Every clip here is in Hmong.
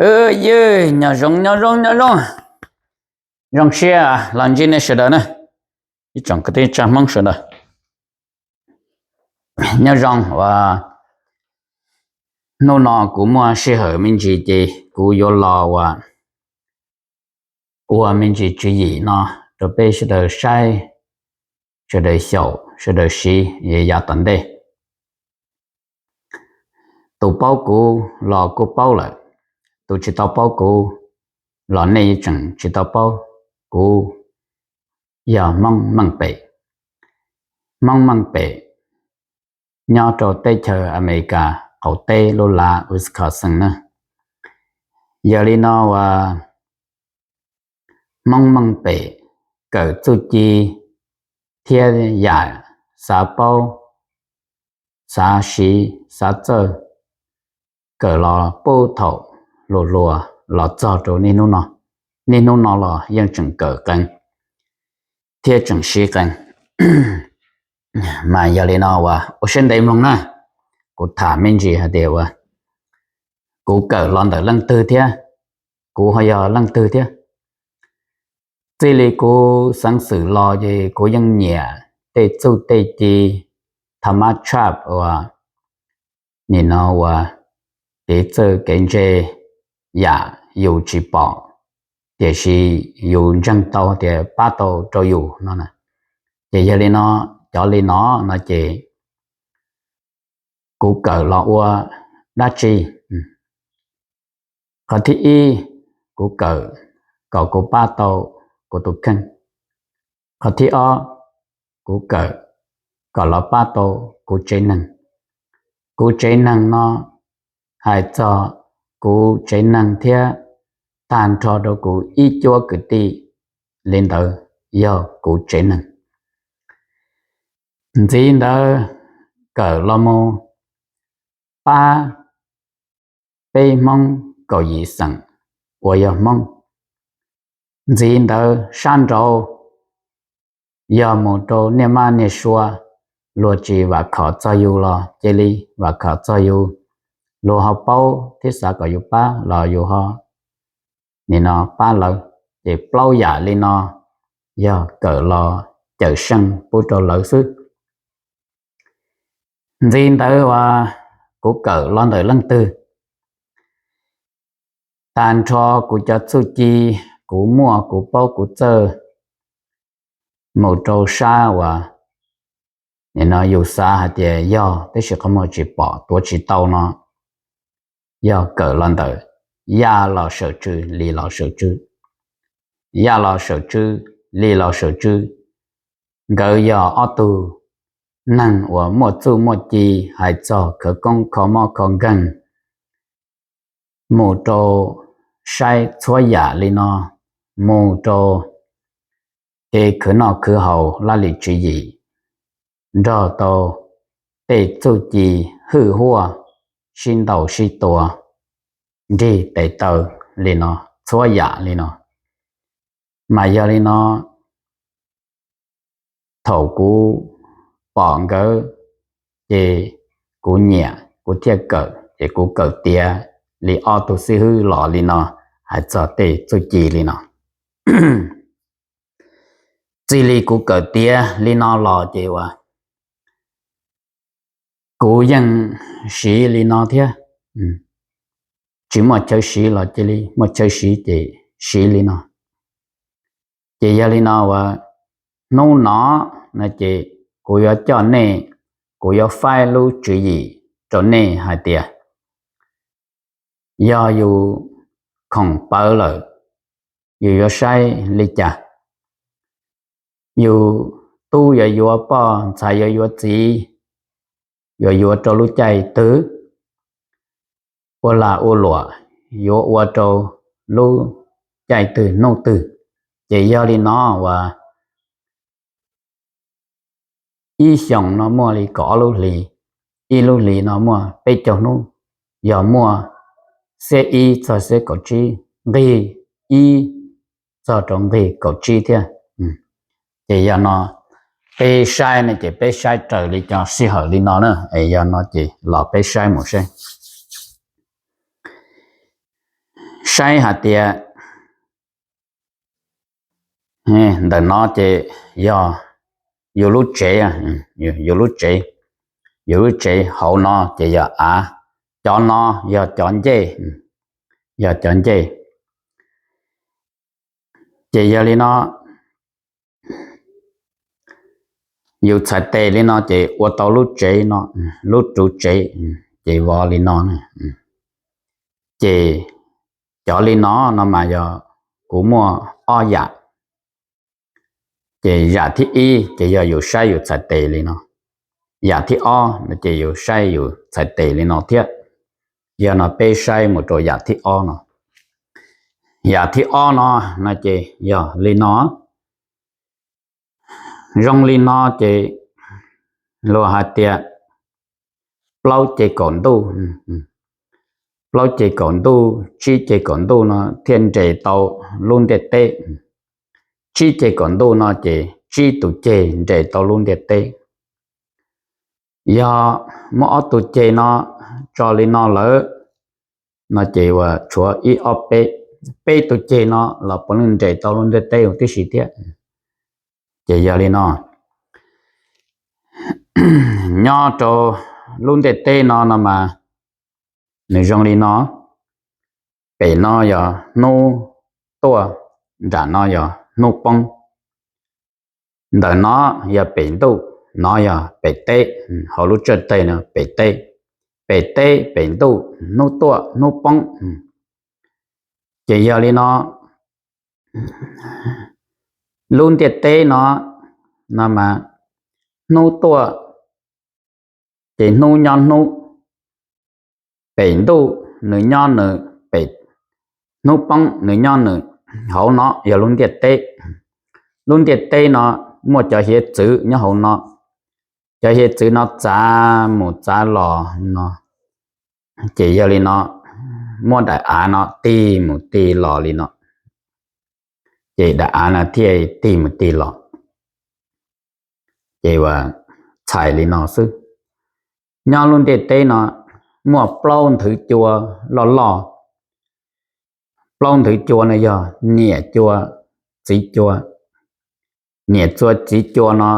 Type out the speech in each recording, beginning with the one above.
Ywg, nyob zoo, nyob zoo, nyob zoo. Zoo siab los ntsib nej sawv daws na, ib tsoom kwv tij tsoom Hmoob sawv daws. Nyob zoo uas hnub no kuv muaj sij hawm me ntsis ces kuv yuav los ua, ua me ntsis tswv yim no rau peb sawv daws saib, sawv daws xyaum, sawv daws siv yav tom ntej. Tus paub kuv los kuj paub lawm, tus tsis tau paub kuv los nej yeej tseem tsis tau paub. Kuv yog Hmoob Meej Pem, Hmoob Meej Pem nyob rau teb chaws Amelikas qaum teb lub lav Wisconsin na. Yog li no uas Hmoob Meej Pem kawm txuj ci thiab yam xav paub, xav siv, xav txawj, kawm los puag thaum hluas hluas los txog rau niaj hnub no, niaj hnub no los yeej tseem kawm qees thiab tseem siv qees. Mas yog li no uas ua siab ntev mloog na, kuv tham me ntsis hais tias uas kuv kawm los ntawm leej twg thiab, kuv ho yog leej twg thiab. Txij li kuv xeev xwm los ces kuv yeej nyiam tej txuj tej ci Thomas Trump uas nim no uas kev txawj kev ntse, yam yus tsis pom tiam sis yus ntseeg tau tias pab tau rau yus no na. Ces yog li no, cov li no no ces kuv kawm los ua dab tsi? Qhov thib ib, kuv kawm kom kuv pab tau kuv tus kheej. Qhov thib ob, kuv kawm kom los pab tau kuv tsev neeg. Kuv tsev neeg no hais txog kuv tsev neeg thiab tag nrho rau kuv ib cuab kwv tij, li ntawd yog kuv tsev neeg. Ntxiv ntawd kawm los mus pab peb Hmoob kaum yim xeem uas yog Hmoob. Ntxiv ntawd sab nraud yog mus rau niaj mab niaj sua, luag tsis vam khom txog yus los cia li vam khom txog yus, luag ho paub thiab xav kom yus pab los yus ho nim no pab lawv. Ces plaub yam li no yog kawm los cawm seej pub rau lawv xwb. Ntxiv ntawd uas kuv kawm los ntawm leej twg? Tag nrho kuv cov txuj ci, kuv muaj kuv paub kuv txawj mus rau sab uas nim no yus xav hais tias yog tab sis qhov muag tsis pom tuav tsis tau no, yog kawm los ntawm Yaj los Sawm Tswv, Lis los Sawm Tswv. Yaj los Sawm Tswv, Lis los Sawm Tswv, nkawd yog ob tug neeg uas muaj txuj muaj ci hais txog khawv koob kho mob kho nkeeg, mus rau saib txhua yam li no, mus rau kev khwv noj khwv haus, laj lim tswv yim, nrog tau tej txuj ci hwj huaj, sib ntaus sib tua, nrig tes taw li no, txhua yam li no. Mas yog li no, thaum kuv pom nkawd ces kuv nyiam kuv thiaj kawm, ces kuv kawm tiav li ob tug xib hwb los li no, hais txog tej txuj ci li no. Txij li kuv kawm tiav li no los ces uas kuv yeej siv li no thiab. Tsis muaj chaw siv los cia li muaj chaw siv ces siv li no. Ces yog li no uas hnub no no ces kuv yuav coj nej, kuv yuav faib lub tswv yim rau nej hais tias yog yus khoom pawv lawm, yus yuav saib li cas? Yus tub yuav yuav poj, ntxhais yuav yuav txiv, yuav yuav rau lub caij twg? Ua lag ua luam yuav ua rau lub caij twg hnub twg? Ces yog li no uas ib xyoos no muaj li kaum ob lub hlis, ib lub hlis no muaj peb caug hnub, yog muaj xiab ib txog xiab kaum tsib, nqig ib txog rau nqig kaum tsib thiab. Ces yog no peb saib ne ces peb saib raws li cov sij hawm li no na, es yog no ces los peb saib mus seb. saib hais tias ntawm no ces yog yus lub tsev, yus lub tsev, yus lub tsev hauv no ces yog av, cov no yog cov ncej, yog cov ncej. Ces yog li no, yus txhais tes li no ces ua tau lub tsev no, lub ruv tsev, ces vov li no. Ces cov li no no mas yog kuv muaj ob yam. Ces yam thib ib ces yog yus saib yus txhais tes li no, yam thib ob no ces yus saib yus txhais tes li no thiab. Yog no peb saib mus rau yam thib ob no. Yam thib ob no, no ces yog li no. Zoo li no ces luag hais tias plaub ceg kaum ntuj, plaub ceg kaum ntuj, tsib ceg kaum ntuj no thiaj nres tau lub ntiaj teb. Tsib ceg kaum ntuj no ces tsib tus ceg nres tau lub ntiaj teb. Yog muab ob tug ceg no tso li no lawm no ces uas tshuav ib ob peb, peb tus ceg no los puav leej nres tau lub ntiaj teb huv tib si thiab. Ces yog li no, nyob rau lub ntiaj teb no no mas nws zoo li no. Pem no yog hnub tuaj, nram no yog hnub poob. Ntawm no yog pem ntuj, no yog pem teb, hauv lub tsev teg no pem teb. Pem teb pem ntuj, hnub tuaj hnub poob. Ces yog li no, lub ntiaj teb no, no mas hnub tuaj ces hnub nyob hnub, pem ntuj nws nyob nws, pem, hnub poob nws nyob nws. Hauv no yog lub ntiaj teb. Lub ntiaj teb no muaj cov hiav txwv nyob hauv no. Cov hiav txwv no txav mus txav los no. Ces yog li no, muaj daim av no tig mus tig los li no. Ces daim av no thiaj tig mus tig los. Ces uas txhais li no xwb. Nyob lub ntiaj teb no muaj plaub nthwv cua loj loj. Plaub nthwv cua no yog niam cua, txiv cua. Niam cua txiv cua no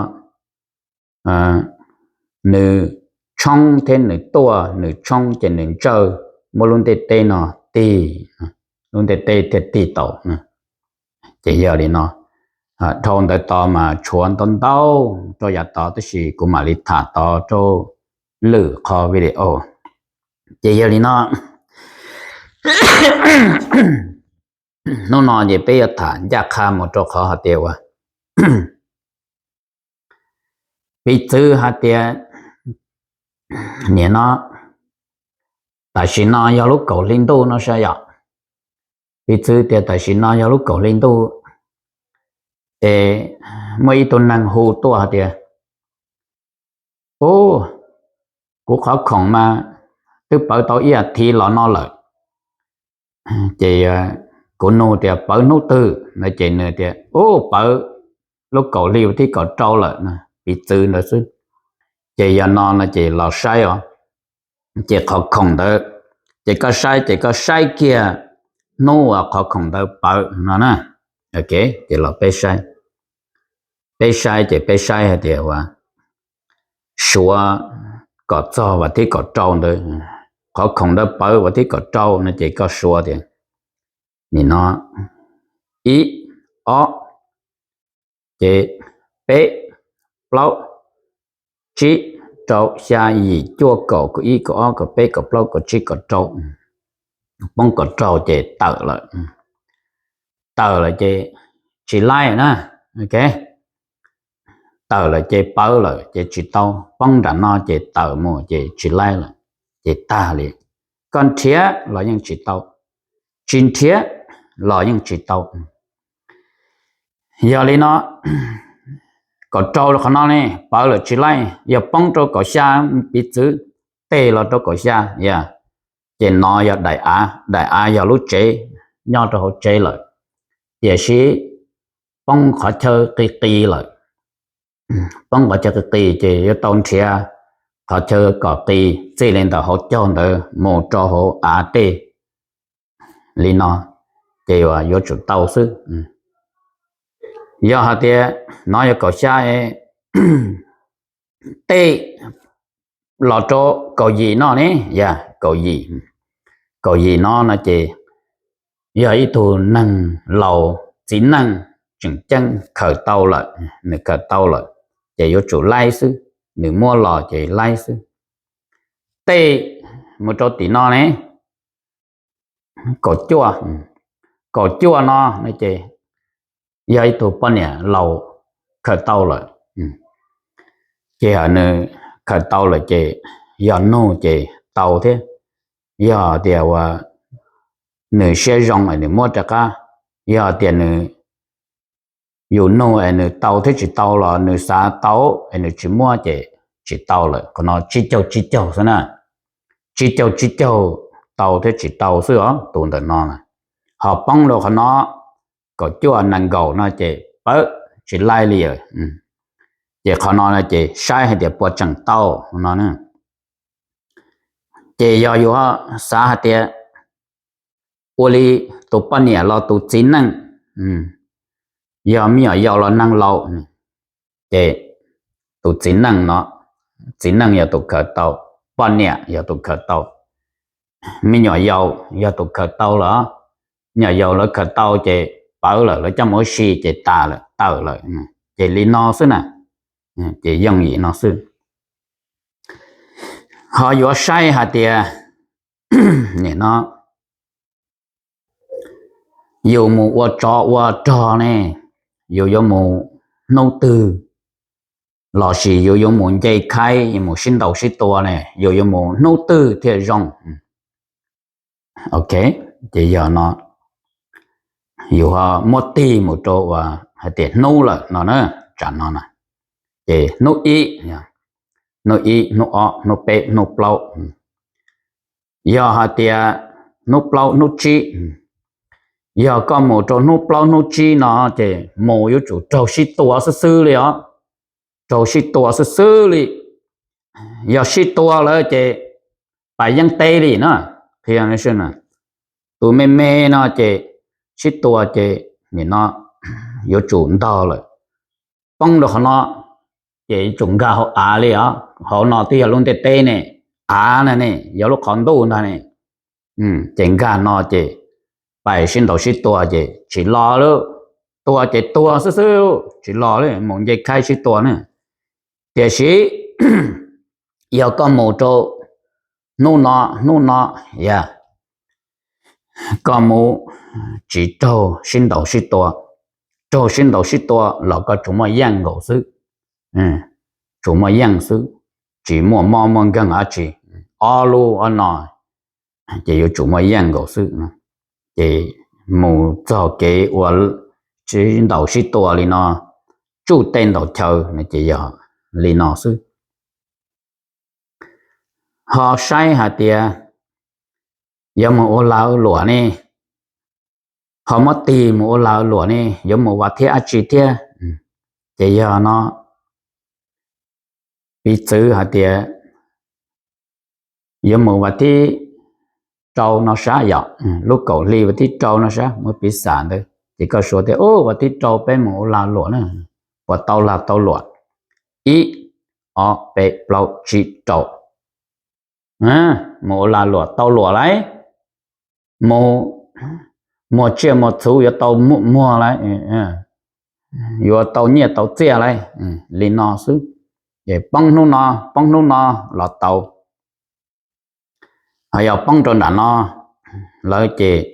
nws tshoob thiab nws tuaj, nws tshoob ces nws ntsawj muab lub ntiaj teb no tig, lub ntiaj teb thiaj tig tau. Ces yog li no, dhau ntawd tod mas tshuav ntau ntau rau yav tod tab sis kuv mam li tham tod rau lwm qhov video. Ces yog li no, hnub no ces peb yuav tham ncaj qha mus rau qhov hais tias uas piv txwv hais tias nim no, tam sim no yog lub kaum hli ntuj no sav yom. Piv txwv tias tam sim no yog lub kaum hli ntuj, es muaj ib tug neeg hu tuaj hais tias, u, kuv qhov khoom mas twb pawv tau ib as thiv los no lawm. Ces kuv nug tias pawv hnub twg no ces nws tias u, pawv lub kaum hli uas thib kaum rau lawm no, piv txwv ntawd xwb. Ces yog no no ces los saib os. Ces qhov khoom ntawd, ces koj saib ces koj saib kiag hnub uas qhov khoom ntawd pawv no na. Ces los peb saib, peb saib ces peb saib hais tias uas suav kom txog vas thib kaum rau ntawd, qhov khoom ntawd pawv vas thib kaum rau no ces koj suav tias nim no ib, ob, ces peb, plaub, tsib, rau, xya, yim, cuaj, kaum, kaum ib, kaum ob, kaum peb, kaum plaub, kaum tsib, kaum rau, poob kaum rau ces tawm lawm. Tawm lawm ces tsis laib na. Tawm lawm ces pawv lawm ces tsis tau, poob nram no ces tawm mus ces tsis laib lawm, ces tag li. Koj nrhiav los yeej tsis tau, tsis nrhiav los yeej tsis tau. Yog li no, kaum rau qhov no ne pawv lawm tsis laib, yog poob rau kaum xya piv txwv, tes los rau kaum xya, ces no yog daim av, daim av yog lub tsev, nyob rau hauv tsev lawm, tiam sis poob qhov chaw qis qis lawm. Poob qhov chaw qis qis ces yuav tau nrhiav qhov chaw kom qis txij li ntawm hauv caug ntawd mus rau hauv av tej, li no, ces yuav tsum tau xwb. Yog hais tias nov yog kaum xya, tej los rau kaum yim no ne, yog kaum yim, kaum yim no no ces yog ib tug neeg laus txiv neej tseem ceeb khaws tau lawm, nws khaws tau lawm, ces yuav tsum laib xwb, nws muab los ces laib xwb. Tej mus rau tim no ne, kaum cuaj, kaum cuaj no no ces yog ib tug poj niam laus khaws tau lawm, ces nws khaws tau lawm ces yog nug ces tau thiab. Yog tias uas nws siab zoo es nws muab rov qab, yog tias nws yus nug es nws tau thiab tsis tau los nws xav tau es nws tsis muab ces tsis tau lawm. Qhov no tsib caug tsib caug xwb na, tsib caug tsib caug tau thiab tsis tau xwb os. Tus ntawm no, ho poob rau qhov no, kaum cuaj nees nkaum no ces pawb tsis laib li lawm. Ces qhov no ces saib hais tias puas tseem tau no. Ces yog yus xav hais tias ua li tus poj niam los tus txiv neej, yog me nyuam yaus los neeg laus, ces tus txiv neej no, txiv neej yog tus khaws tau, poj niam yog tus khaws tau, me nyuam yaus yog tus khaws tau lawm. Me nyuam yaus lawv khaws tau ces pawv lawm, lawv coj mus ua si ces tas lawm, tawm lawm, ces li no xwb na, ces yooj yim no xwb. Ho yuav saib hais tias nim no yus mus ua tsov ua rog ne, yus yuav mus hnub twg, lossis yus yuav mus nce khaib, yuav mus sib ntaus sib tua ne, yus yuav mus hnub twg thiaj zoo? Ok, ces yog no yus muab tig mus rau uas hais tias hnub lawm no na, tsam no na, ces hnub ib, hnub ib, hnub ob, hnub peb, hnub plaub, yog hais tias hnub plaub hnub tsib, yog koj mus rau hnub plaub hnub tsib no ces mus yuav tsum raug sib tua xwb xwb li os, raug sib tua xwb xwb li. Yog sib tua lawm ces pais yeeb teb li na, qhia, tus me me no ces sib tua ces nim no yuav tsum ntog lawm, poob rau qhov no ces yuav tsum nkag hauv av li os. Hauv no twb yog lub ntiaj teb ne, av na ne, yog lub qhov ntuj ntag ne, ces nkag no ces pais sib ntaus sib tua ces tsis los lawm, tua ces tuag xwb xwb, tsis los li, mus nce khaib sib tua na. Tiam sis yog koj mus rau hnub no, hnub no, yog koj mus tsis raug sib ntaus sib tua, raug sib ntaus sib tua los koj tsuas muaj yeej nkaus xwb, tsuas muaj yeej xwb, tsis muaj mob muaj nkeeg dab tsi, ob lub ob no ces yuav tsum muaj yeej nkaus xwb. Ces mus txog kev ua sib ntaus sib tua li no, tsuj tej ntaus chaw no ces yog li no xwb. Ho saib hais tias yuav mus ua lag ua luam ne, ho muab tig mus ua lag ua luam ne, yuav mus vas thib dab tsi thiab? Ces yog no, piv txwv hais tias yuav mus vas thib rau no sab yom, lub kaum hli vas thib rau no sab, muab piv xam ntawd ces koj suav tias, u, vas thib rau peb mus ua lag luam na, puas tau lag tau luam? Ib, ob, peb, plaub, tsib, rau, mus ua lag luam tau luam lauj, mus muag tsiaj muag txhuv yuav tau muag lauj, yuav tau nyiaj tau txiaj lauj, li no xwb. Ces poob hnub no, poob hnub no los tau. Ho yog poob rau nram no lawm ces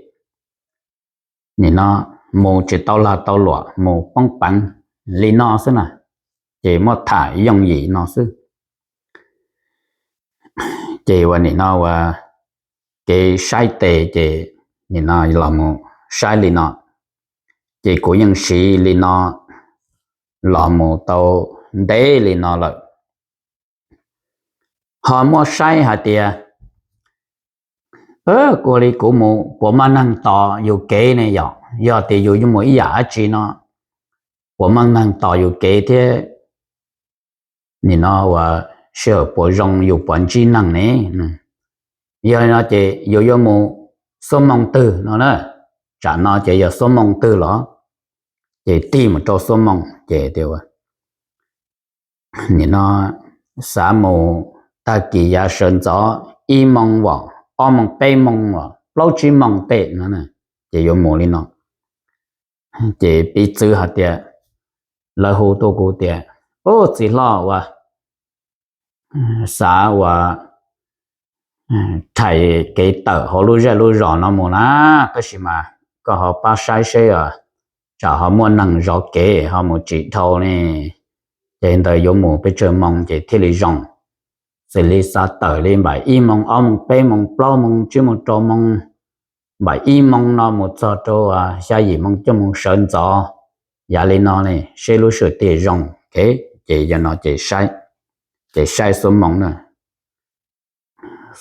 nim no mus tsis tau lag tau luam, mus poob peev li no xwb na, ces muab tham yooj yim no xwb. Ces ua nim no ua kev saib tes ces nim no los mus saib li no, ces kuv yeej siv li no los mus tau ntev li no lawm. Ho muab saib hais tias, ua li kuv mus puas muaj neeg tos yus kev ne yom, yog tias yus yuav mus ib yam dab tsi no, puas muaj neeg tos yus kev thiab, nim no ua sij hawm puas zoo yus puas ntsib neeg ne? Yog li no ces yus yuav mus xuab moos twg no na, tsam no ces yog xuab moos twg los? Ces tig mus rau xuab moos ces tias, nim no xav mus tag kis yav sawv ntxov ib moos as, ob moos peb moos as, plaub tsib moos tej no, ces yuav mus li no. Ces piv txwv hais tias, lawv hu tuaj kuv tias, ub, txiv hlob, ua xav ua rhais kev tawm hauv lub zej lub zos no mus na, tab sis mas koj ho pab saib seb os, tsam ho muaj neeg zov kev ho mus tsis dhau ne, ces ntawd yuav mus pes tsawg moos ces thiaj li zoo. Xws li xav tawm li npaum ib moos, ob moos, peb moos, plaub moos, tsib moos, rau moos, npaum ib moos no mus txog rau xya yim moos cuaj moos sawv ntxov, yav li no ne, seb lub sij hawm tiag zoo. Ces yog no ces saib, ces saib xuab moos na,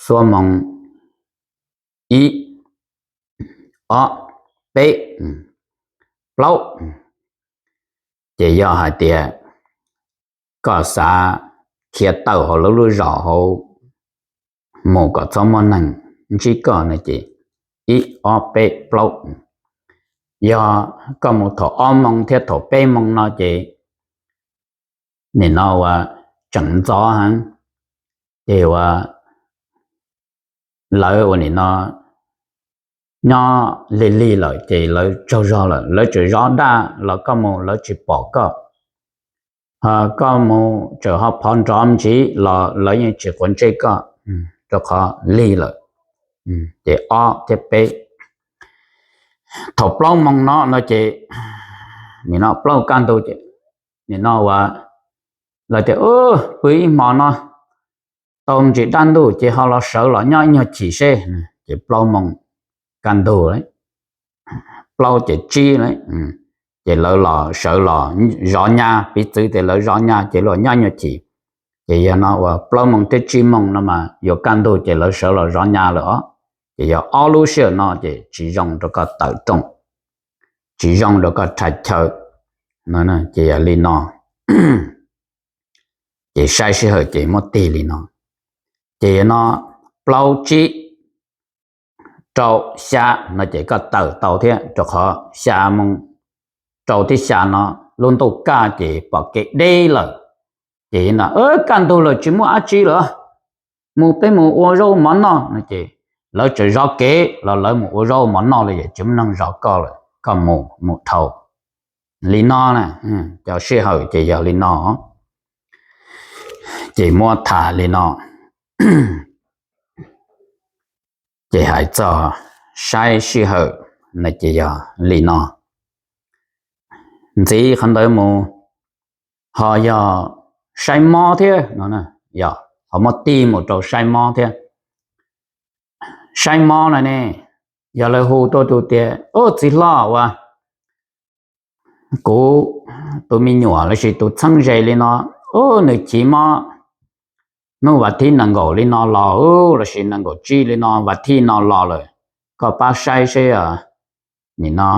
xuab moos ib, ob, peb, plaub. Ces yog hais tias koj xav khiav tawm hauv lub lub zos hauv mus kom txhob muaj neeg ntsib koj no ces ib, ob, peb, plaub. Yog koj mus thaum ob moos thiab thaum peb moos no ces nim no ua tseem ntxov heev, ces ua lawv ua nim no nyob lig lig lawm ces lawv tsaug zog lawm, lawv tseem zov daj los koj mus lawv tsis pom koj. Ho koj mus tseem ho phov nrov ntxiv los lawv yeej tsis quav ntsej koj, rau qhov lig lawm. Ces ob thiab peb. Thaum plaub moos no no ces, nim no plaub kaj ntug ces, nim no ua lawv tias, pw ib hmo no tau ntsis dab ntuj ces ho los sawv los nyob ib nyuag chim seb. Ces plaub moos kaj ntug, plaub ces tsib, ces lawv los sawv los zov nyab, piv txwv tias lawv zov nyab ces luag nyob nyuag chim. Ces yog no ua plaub moos thiab tsib moos no mas yuav kaj ntug ces lawv sawv los zov nyab lawm os. Ces yog ob lub sij hawm no ces tsis zoo rau koj tawm rooj, tsis zoo rau koj rhais chaw. Ces yog li no, ces saib sij hawm ces muab tig li no. Ces yog no plaub tsib rau xya no ces koj tawm tau thiab, rau qhov xya moos rau thiab xya no lub ntuj kaj ces pom kev deb lawm. Ces no kaj ntug lawm tsis muaj dab tsi lawm, mus peb mus ua zaub mov noj no ces lawv tseem zov kev los lawv mus ua zaub mov noj lawm, tsis muaj neeg zov koj lawm, koj mus mus dhau. Li no na, cov sij hawm ces yog li no, ces muab tham li no. Ces hais txog saib sij hawm no ces yog li no. Ntxiv qhov ntawd mus ho yog saib mob thiab no, yog ho muab tig mus rau saib mob thiab. Saib mob no ne, yog lawv hu tuaj tus tias, ub, txiv hlob, ua kuv tus me nyuam lossis tus txheeb ze li no, ub, nws chiv mob hnub vas thib nees nkaum li no los, ub, lossis nees nkaum tsib li no, vas thib no los lawm, koj pab saib seb nim no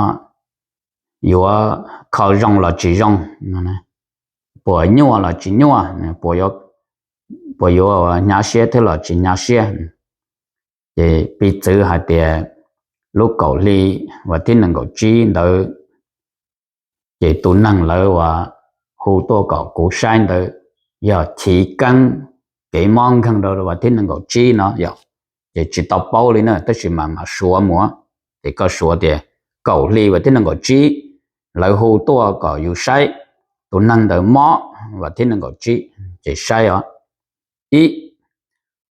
yuav kho zoo los tsis zoo, puas nyuaj los tsis nyuaj, puas yuav hnyav siab thiab los tsis hnyav siab. Ces piv txwv hais tias lub kaum hli vas thib nees nkaum tsib ntawd, ces tus neeg lawv uas hu tuaj kom kuv saib ntawd yog chiv keeb kev mob nkeeg rau vas thib nees nkaum tsib no yom. Ces tsis tau paub li na, tab sis mas mam suav mus, ces koj suav tias kaum hli vas thib nees nkaum tsib, lawv hu tuaj kom yus saib tus neeg ntawd mob vas thib nees nkaum tsib, ces saib os. Ib,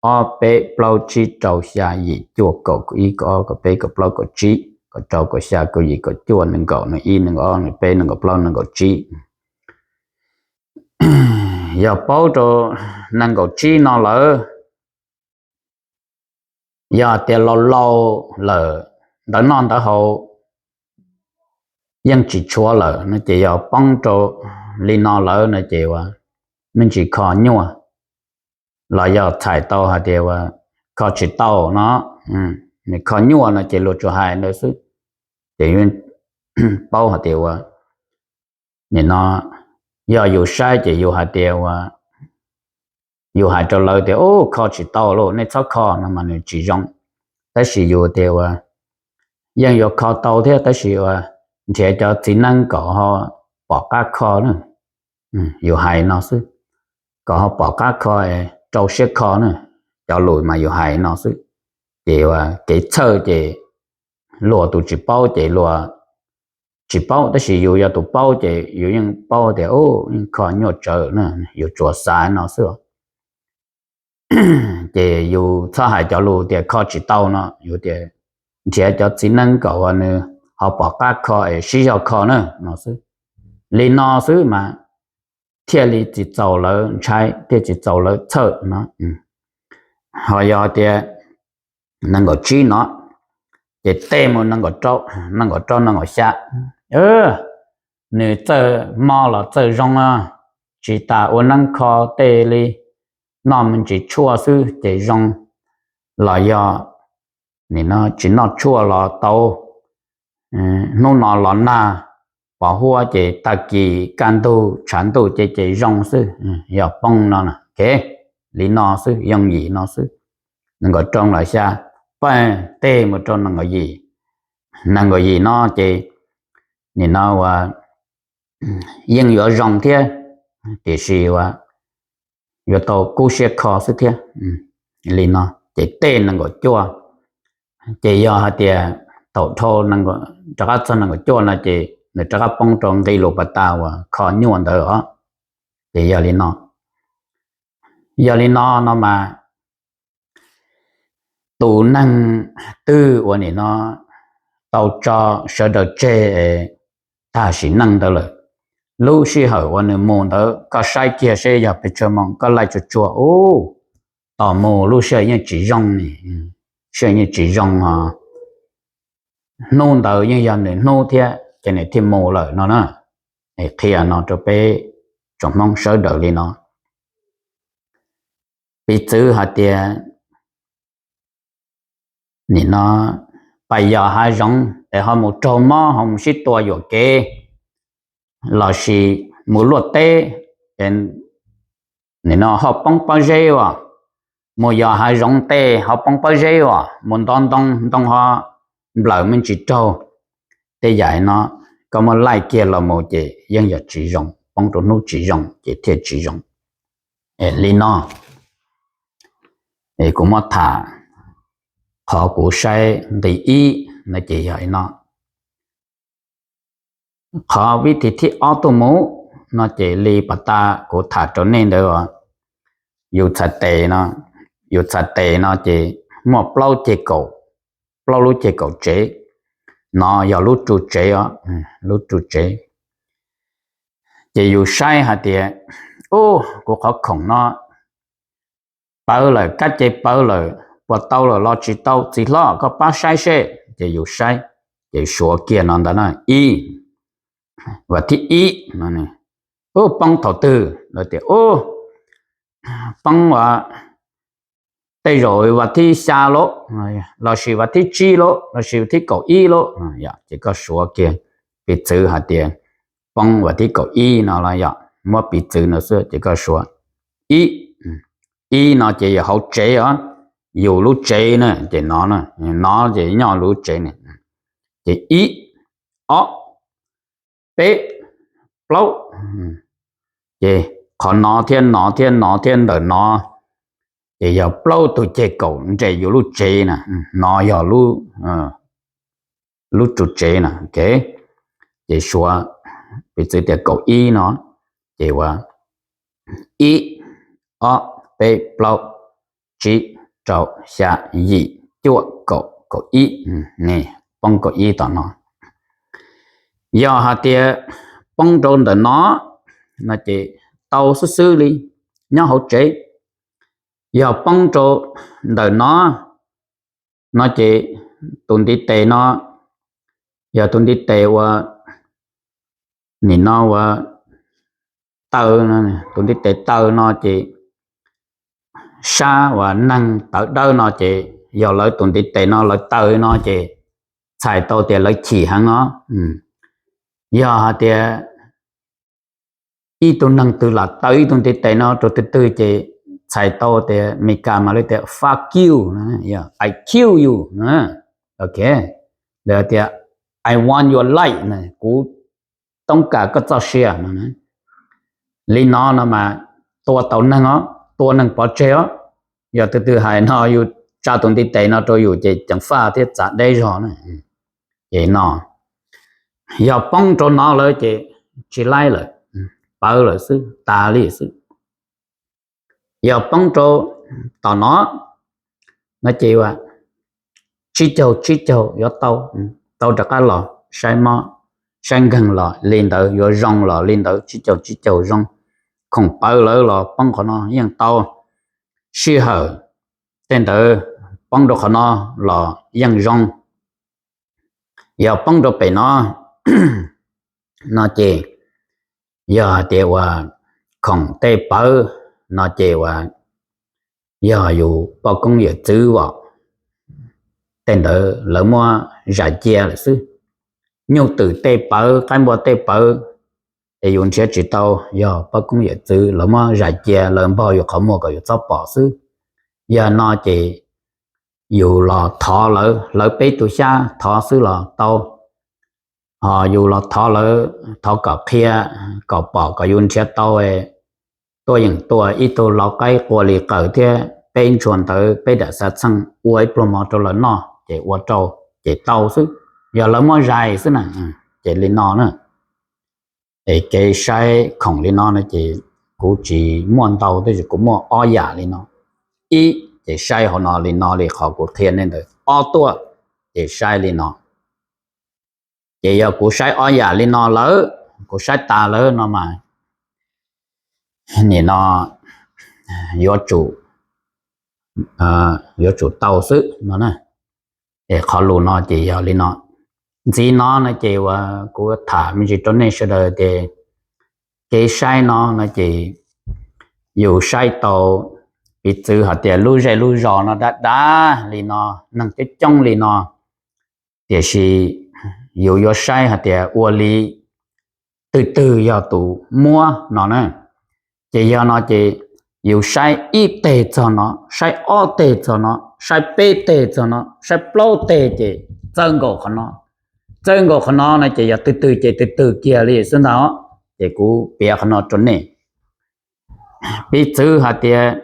ob, peb, plaub, tsib, rau, xya, yim, cuaj, kaum, kaum ib, kaum ob, kaum peb, kaum plaub, kaum tsib, kaum rau, kaum xya, kaum yim, kaum cuaj, nees nkaum, nees ib, nees nkaum ob, nees peb, nees nkaum plaub, nees nkaum tsib. Yog paub rau nees nkaum tsib no lawm, yog tias laus laus lawm, ntawv noj ntawv haus yeej tsis tshuav lawm no ces yog poob rau li no lawm no ces ua me ntsis kho nyuaj, los yog txhais tau hais tias ua kho tsis tau no, nws kho nyuaj no ces luag tsuas hais ntawd xwb. Ces paub hais tias ua nim no yog yus saib ces yus hais tias ua, yus hais rau lawv tias, ub, kho tsis tau lauj, nej txhob kho no mas nws tsis zoo. Tab sis yus tias ua yeej yuav kho tau thiab tab sis uas nrhiav cov txiv neeb kom ho pom qab kho na. Yus hais no xwb, kom ho pom qab kho, rau siab kho na. Cov lus mas yus hais no xwb, ces uas kev txhawj ces luag tus tsis paub ces luag tsis paub, tab sis yus yog tus paub ces yus yeej paub tias yeej kho nyuaj tsawv na, yus tsuas xav no xwb. Ces yus txhob hais cov lus tias kho tsis tau no, yus tias nrhiav cov txiv neeb kom uas nws ho pom qab kho es sib zog kho na no xwb. Li no xwb mas thiaj li tsis txaus lawv ntshai, thiaj tsis txaus lawv txhawj no. Ho yog tias nees nkaum tsib no, ces tej mus nees nkaum rau, nees nkaum rau nees nkaum xya, nws txawj mob los txawj zoo, tsis tas ua neeb kho tej li, noj me ntsis tshuaj xwb ces zoo, los yog nim no tsis noj tshuaj los tau, hnub no los nag, pos huab ces tag kis kaj ntug tshav ntuj ces ces zoo xwb, yog poob no. Li no xwb, yooj yim no xwb. Nees nkaum rau los xya, paj tej mus rau nees nkaum yim, nees nkaum yim no ces nim no uas yeej yuav zoo thiab, tiam sis uas yuav tau kub siab kho xwb thiab. Li no ces tej nees nkaum cuaj, ces yog hais tias thaum dhau rov qab txog nees nkaum cuaj no ces nws rov qab poob rau nqi lus pas tas uas kho nyuaj ntawd os. Ces yog li no, yog li no no mas tus neeg twg uas nim no tau tso sawv daws tseg tag sim neej ntawd lawm, lub sij hawm uas nws mus ntawd koj saib kiag seb yog pes tsawg moos, koj laij tsuag tsuag ub, tos mus lub sij hawm yeej tsis zoo ni, sij hawm yeej tsis zoo os, hnub ntawd yeej yog nws hnub thiab ces nws thiaj mus lawm no na. Qhia no rau peb tsoom Hmoob sawv daws li no. Piv txwv hais tias nim no pas yos hav zoov es ho mus raug mob ho mus sib tua yuam kev, lossis mus luaj teb, nim no ho poob pob zeb as, mus yos hav zoov tej ho poob pob zeb as, mus ntov ntoo, ntoo ho nplawm me ntsis raug. Tej yam no koj muab laij kiag los mus ces yeej yog tsis zoo, poob rau hnub tsis zoo ces thiaj tsis zoo. Li no kuv muab tham qhov kuv saib nqi ib no ces yog li no. Qhov vib thim thib ob tuaj mus no ces li pas tas kuv tham rau nej ntawd, yus txhais tes no, yus txhais tes no ces muaj plaub ceg kaum, plaub lub ceg kaum tsev, no yog lub ru tsev os, lub ru tsev. Ces yus saib hais tias, ub, kuv qhov khoom no pawv lawm, kab ce pawv lawm, puas tau lawm los tsis tau, txiv hlob koj pab saib seb. Ces yus saib, ces suav kiag no ntawd na, ib, vas thib ib no, ub, poob thaum twg? Lawv tias, ub, poob ua tej zaum vas thib xya lauj, lossis vas thib tsib lauj, lossis vas thib kaum ib lauj, ces koj suav kiag, piv txwv hais tias poob vas thib kaum ib no los yog muab piv txwv no xwb ces koj suav ib, ib no ces yog hauv tsev os, yus lub tsev na ces no, no ces nyob lub tsev na, ces ib, ob, peb, plaub, ces qhov no thiab no thiab no thiab ntawm no ces yog plaub tug ceg kaum nres yus lub tsev na, no yog lub ru tsev na. Ces suav piv txwv tias kaum ib no, ces ua ib, ob, peb, plaub, tsib, rau, xya, yim, cuaj, kaum, kaum ib, ne, poob kaum ib tom no. Yog hais tias poob rau ntawm no no ces tau xwb xwb li, nyob hauv tsev. Yog poob rau ntawm no, no ces tus ntiv tes no, yog tus ntiv tes ua, nim no ua taw, tus ntiv tes taw no ces sab uas neeg tawv dawb no ces yog lawv tus ntiv tes no lawv taw no ces txhais tau tias lawv chim heev os. Yog hais tias ib tug neeg twg lam taw ib tug ntiv tes no rau twg twg ces txhais tau tias Meskas mas lawv tias fuck you, I kill you. Ok, Lawv tias, I want your light, kuv toob kas koj txoj sia no. Li no no mas tua tau neeg os, tua neeg pov tseg os. Yog tus twg hais no yus tsa tus ntiv tes no rau yus ces ceev faj thiab txav deb zog na. Ces no, yog poob rau no lawm ces tsis laib lawm, pawv lawm xwb, tas li xwb. Yog poob rau tom no, no ces tsib caug tsib caug yuav tau, tau rov qab los saib mob, saib nkeeg los li ntawd, yuav zoo los li ntawd, tsib caug tsib caug zoo. Khoom pawv lawm los poob qhov no yeej tau, sij hawm tej ntawd poob rau qhov no los yeej zoo. Yog poob rau pem no, no ces yog hais tias uas khoom tej pawv no ces uas yog yus poj koob yawm txwv os, tej ntawd lawv muab zais cia lawm xwb. Nyuj twm tej pawv, qaib npua tej pawv, es yus nrhiav tsis tau, yog poj koob yawm txwv lawv muab zais cia, lawv npog yus qhov muag kom yus txhob pom xwb. Yog no ces yus los thov lawv, hlawv peb tus xyab thov xwb los tau. Ho yus los thov lawv, thov kom qhia, kom pom, kom yus nrhiav tau, tuaj yeem tua ib tug lau qaib qua li qaws thiab peb ntshua ntawv, peb daim xav txheej, ua ib pluag mov rau lawv noj ces ua rau, ces tau xwb. Yog lawv muab zais xwb na. Ces li no na, es kev saib khoom li no no ces kuv tsis muaj ntau, tab sis kuv muaj ob yam li no. Ib ces saib hauv no li no li qhov kuv qhia nej ntawd, ob tuaj ces saib li no. Ces yog kuv saib ob yam li no lawm, kuv saib tas lawm no mas, nim no yuav tsum, yuav tsum tau xwb no. Es qhov lus no ces yog li no. Ntxiv no no ces uas kuv tham me ntsis rau nej sawv daws tias kev saib no no ces yus saib tau, piv txwv hais tias lub zej lub zos no dab dab li no, neeg coob coob li no, tiam sis yus yuav saib hais tias ua li twg twg yog tus muab no na. Ces yog no ces yus saib ib teg txog no, saib ob teg txog no, saib peb teg txog no, saib plaub teg ces txawb nkaus qhov no. Txawb nkaus qhov no no ces yog twg twg ces twg twg kiag li xwb ntag. Ces kuv piav qhov no rau nej. Piv txwv hais tias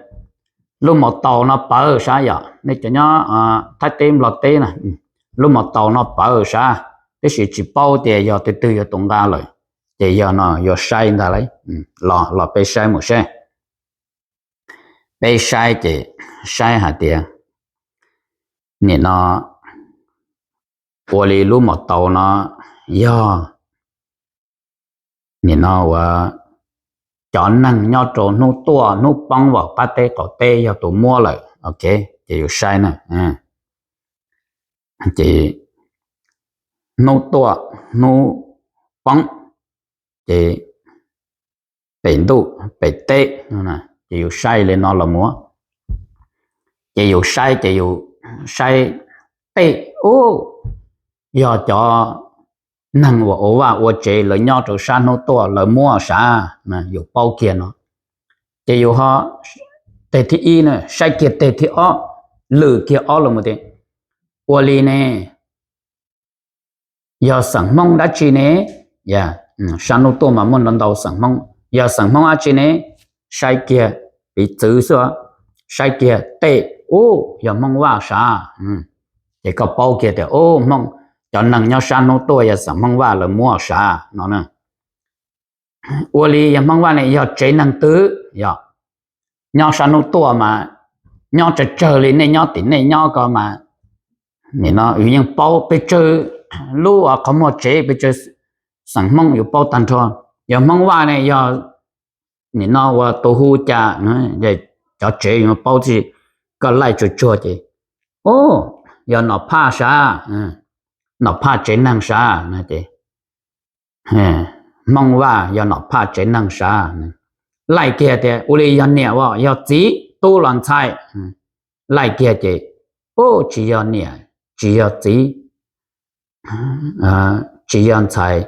lub mos taus no pawv sav, yog nej cov nyob Thaib teb Nplog teb na, lub mos taus no pawv sav, tab sis tsis paub tias yog twg twg yog tus nqa lawm, ces yog no yuav saib ntag lauj. Los los peb saib mus seb. Peb saib ces saib hais tias nim no ua li lub mos taus no yog nim no uas cov neeg nyob rau hnub tuaj hnub poob vam qab teb qaum teb yog tus muab lawm, ok, ces yus saib na. Ces hnub tuaj hnub poob, ces pem ntuj pem teb, ces yus saib li no los mus. Ces yus saib ces yus saib tej, ub, yog cov neeg uas ua vaj ua tsev lawv nyob rau sab hnub tuaj lawv muab sav, yus paub kiag no. Ces yus ho, teg thib ib na, saib kiag teg thib ob, lwm kiag ob los mus tias, ua li ne, yog xeem Hmoob dab tsi ne? Sab hnub tuaj mas muaj ntau ntau xeem Hmoob, yog xeem Hmoob dab tsi ne? Saib kiag, piv txwv xwb, saib kiag tej, ub, yog Hmoob Vaj sav. Ces koj paub kiag tias, ub, Hmoob, cov neeg nyob sab hnub tuaj yog xeem Hmoob Vaj lawv muab sav no na. Ua li yog Hmoob Vaj ne yog tsev neeg twg? Yog nyob sab hnub tuaj mas nyob tsawg tsawg li nej nyob tim nej nyob ko mas, nim no yus yeej paub pes tsawg lub qhov muag tsev, pes tsawg xeem Hmoob yus paub tag nrho. Yog Hmoob Vaj ne yog nim no ua tus hu cas, cov tsev yus paub tsis, koj laij tsuag tsuag ces, ub, yog Nom Phaj sav, Nom Phaj tsev neeg sav no ces, Hmoob Vaj yog Nom Phaj tsev neeg sav. Laij kiag tias ua li yog niam os, yog txiv, tub los ntxhais? Laij kiag ces, ub, tsis yog niam, tsis yog txiv, tsis yog ntxhais,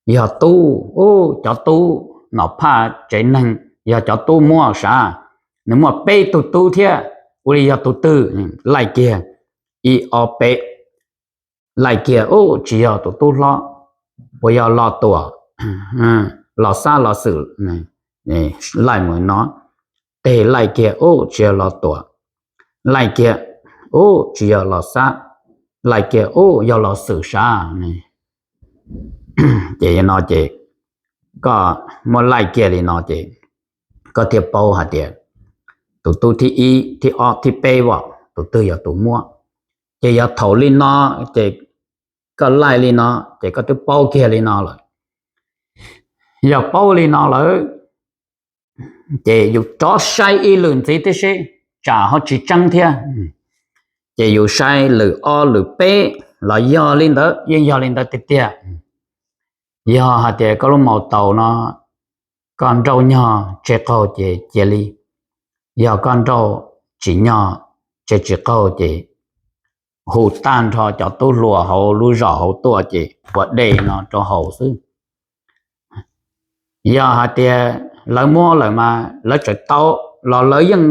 yog tub. Ub, cov tub, Nom Phaj tsev neeg yog cov tub muab sav, nws muaj peb tug tub thiab, ua li yog tus twg? Laij kiag, ib ob peb, laij kiag ub tsis yog tus tub hlob, puas yog Los Tuam, Los Xab Los Xwm, laij mus no, teg laij kiag ub tsis yog Los Tuam, laij kiag ub tsis yog Los Xab, laij kiag ub yog Los Xwm sav. Ces no ces koj muab laij kiag li no ces koj thiaj paub hais tias tus tub thib ib, thib ob, thib peb os, tus twg yog tus muab. Ces yog thaum li no ces koj laij li no ces koj twb paub kiag li no lawm. Yog paub li no lawm ces yus rov saib ib lwm ntxiv thiab seb tsam ho tsis tseeb thiab. Ces yus saib lwm ob lwm peb los yog li ntawd, yeej yog li ntawd tiag tiag. Yog hais tias koj lub maus taus no koj nrauj nyog tseg qaug ces cia li, yog koj nrauj tsis nyog tseg tsis qaug ces hu tag nrho cov tub hluas hauv lub zos hauv tuaj ces ua dej no rau haus xwb. Yog hais tias lawv muab lawm mas lawv tseem tau los lawv yeej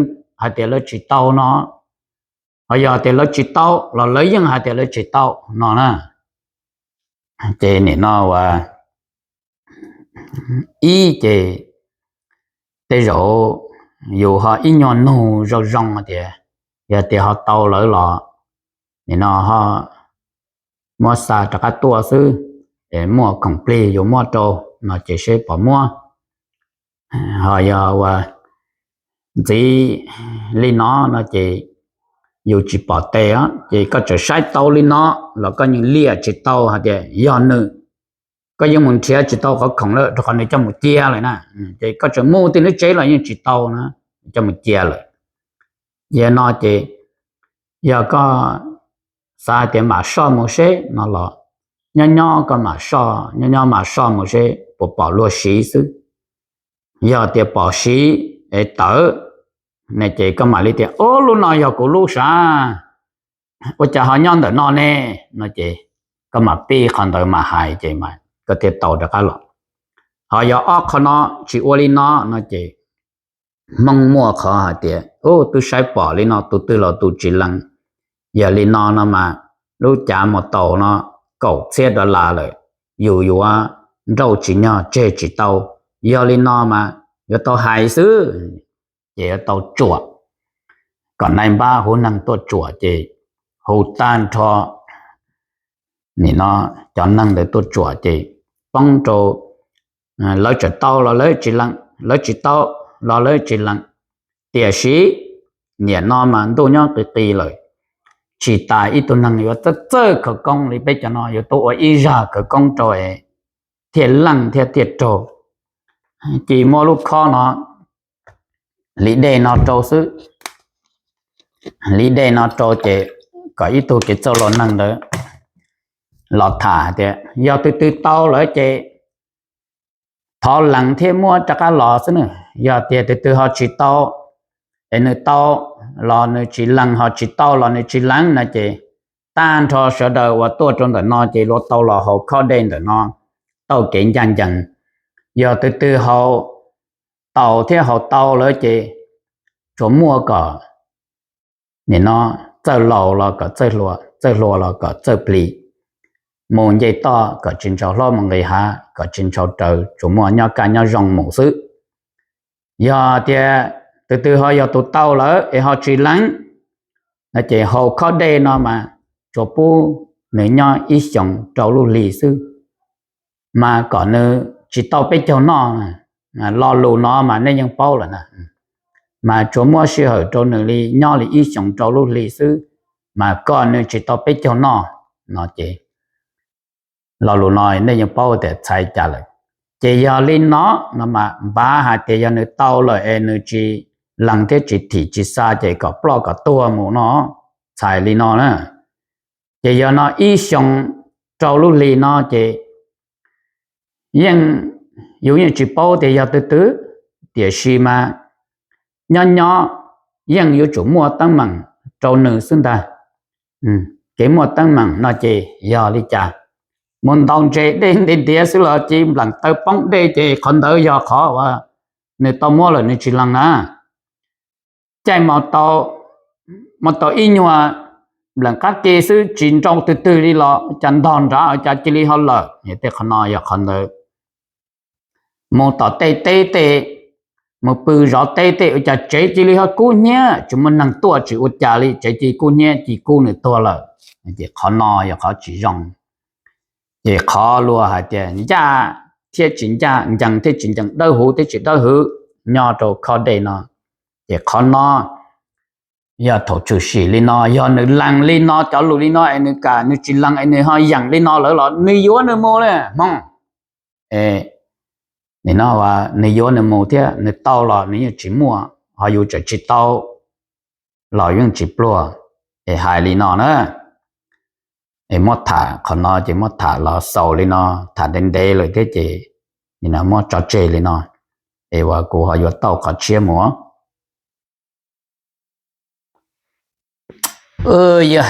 hais tias lawv tsis tau no, ho yog tias lawv tsis tau los lawv yeej hais tias lawv tsis tau no na. Ces nim no ua ib ces tej zaum yus ho ib nyuag nug zoo zoo tias yog tias ho tau lawv los nim no ho muab xa rov qab tuaj xwb, muaj khoom plig yus muab rau no ces seb puas muab. Ho yog ua ntxiv li no no ces yus tsis pom tes ces koj tseem saib tau li no los koj yeej liam tsis tau hais tias yog nws, koj yeej mus nrhiav tsis tau qhov khoom lawm rau qhov nws coj mus cia lawm na. Ces koj tseem mus tim nws tsev los yeej tsis tau na, coj mus cia lawm. Yog no ces yog koj xav hais tias mam soj mus seb no los nyob nyob koj mam soj, nyob nyob mam soj mus seb puas pom luag siv xwb. Yog tias pom siv es tawm ne ces koj mam li tias ub lub no yog kuv lub sav, ua cas ho nyob ntawm no ne no ces koj mam pib qhov ntawd mam hais ces koj thiaj tau rov qab los. Ho yog ob qho no tsis ua li no no ces Hmoob muaj qhov hais tias ub twb saib pom li no tus twg los tus tsis lees. Yog li no no mas lub cav mus taus no kaum txhiab dollar lawm, yus yuav nrauj tsis nyog tseg tsis tau. Yog li no mas yuav tau hais xwb, ces yuav tau tsuam. Kom nais npab hu neeg tuaj tsuam ces hu tag nrho nim no cov neeg ntawd tuaj tsuam ces poob rau lawv tseem tau los lawv tsis lees, lawv tsis tau los lawv tsis lees. Tiam sis nim no mas ntuj nyob qis qis lawm, tsis tas ib tug neeg yuav txawj txawj khawv koob li peb cov no yuav tuaj ua ib zag khawv koob rau thiaj leej thiab thiaj raug. Ces muab lub khob no hliv dej no rau xwb, hliv dej no rau ces kom ib tug kev txawj laus neeg ntawd los tham hais tias yog tus twg tau lawm ces thov lees thiab muab rov qab los xwb na. Yog tias tus twg ho tsis tau, es nws tau los nws tsis lees, ho tsis tau los nws tsis lees no ces tag nrho sawv daws uas tuaj rau ntawm no ces luag tau los haus khob dej ntawm no tau kev ncaj ncees. Yog tus twg haus taus thiab haus tau lawm ces tsuas muaj kom nim no txawj laus los kom txawj hluas, txawj hluas los kom txawj plig, mus nce toj kom tsis ntshaus hlob mus nqis hav, kom tsis ntshaus raws, tsuas muaj nyob kaj nyob zoo mus xwb. Yog tias tus twg ho yog tus tau lawm es ho tsis lees no ces haus khob dej no mas tsuas pub nws nyob ib xyoos rau lub hli xwb, mas kom nws tsis tau peb caug noj. Lo lus no mas nej yeej paub lawm na, mas tsuas muab sij hawm rau nws li nyob li ib xyoos rau lub hli xwb, mas kom nws tsis tau peb caug noj no ces lo lus no nej yeej paub tias txhais cas lawm. Ces yog li no no mas npav hais tias yog nws tau lawm es nws tsis lees thiab tsis thim tsis xa ces kom ploj kom tuag mus no, txhais li no na. Ces yog no ib xyoos rau lub hli no ces yeej, yus yeej tsis paub tias yog twg twg, tiam sis mas nyob nyob yeej yuav tsum muaj teeb meem rau nws xwb ntag. Kev muaj teeb meem no ces yog li cas? Mus ntaus ntses dej ntiav ntiav xwb los cia li npleem taw poob dej ces qhov ntawd yog qhov uas nws tau muab lawm nws tsis lees na. Caij mus tau ib nyuag npleem qab ke xwb tsis nrau twg twg li los cas ntog nrad cas cia li ho lawm. Tej qhov no yog qhov ntawd mus tom tej teb tej, mus pw zov teb tej ua cas tsev cia li ho kub hnyiab, tsis muaj neeg tuaj tsis ua cas li, tsev cia li kub hnyiab cia li kub nws tuag lawm. Ces qhov no yog qhov tsis zoo. Ces qhov luag hais tias ncaj thiab tsis ncaj, ncees thiab tsis ncees, dawb huv thiab tsis dawb huv nyob rau khob dej no. Ces qhov no yog thaum tshwm sim li no, yog nws lees li no cov lus li no es nws kam, nws tsis lees es nws ho yeem li no lawm los nws yuav nws mus li Hmoob. Nim no nws yuav nws mus thiab nws tau los nws yeej tsis muaj, ho yus tseem tsis tau los yeej tsis pluag. Es hais li no na, es muab tham qhov no ces muab tham los xaus li no, tham ntev ntev lawm thiab ces nim no muab tso tseg li no, es uas kuv ho yuav tau qhov tshiab mus. Yog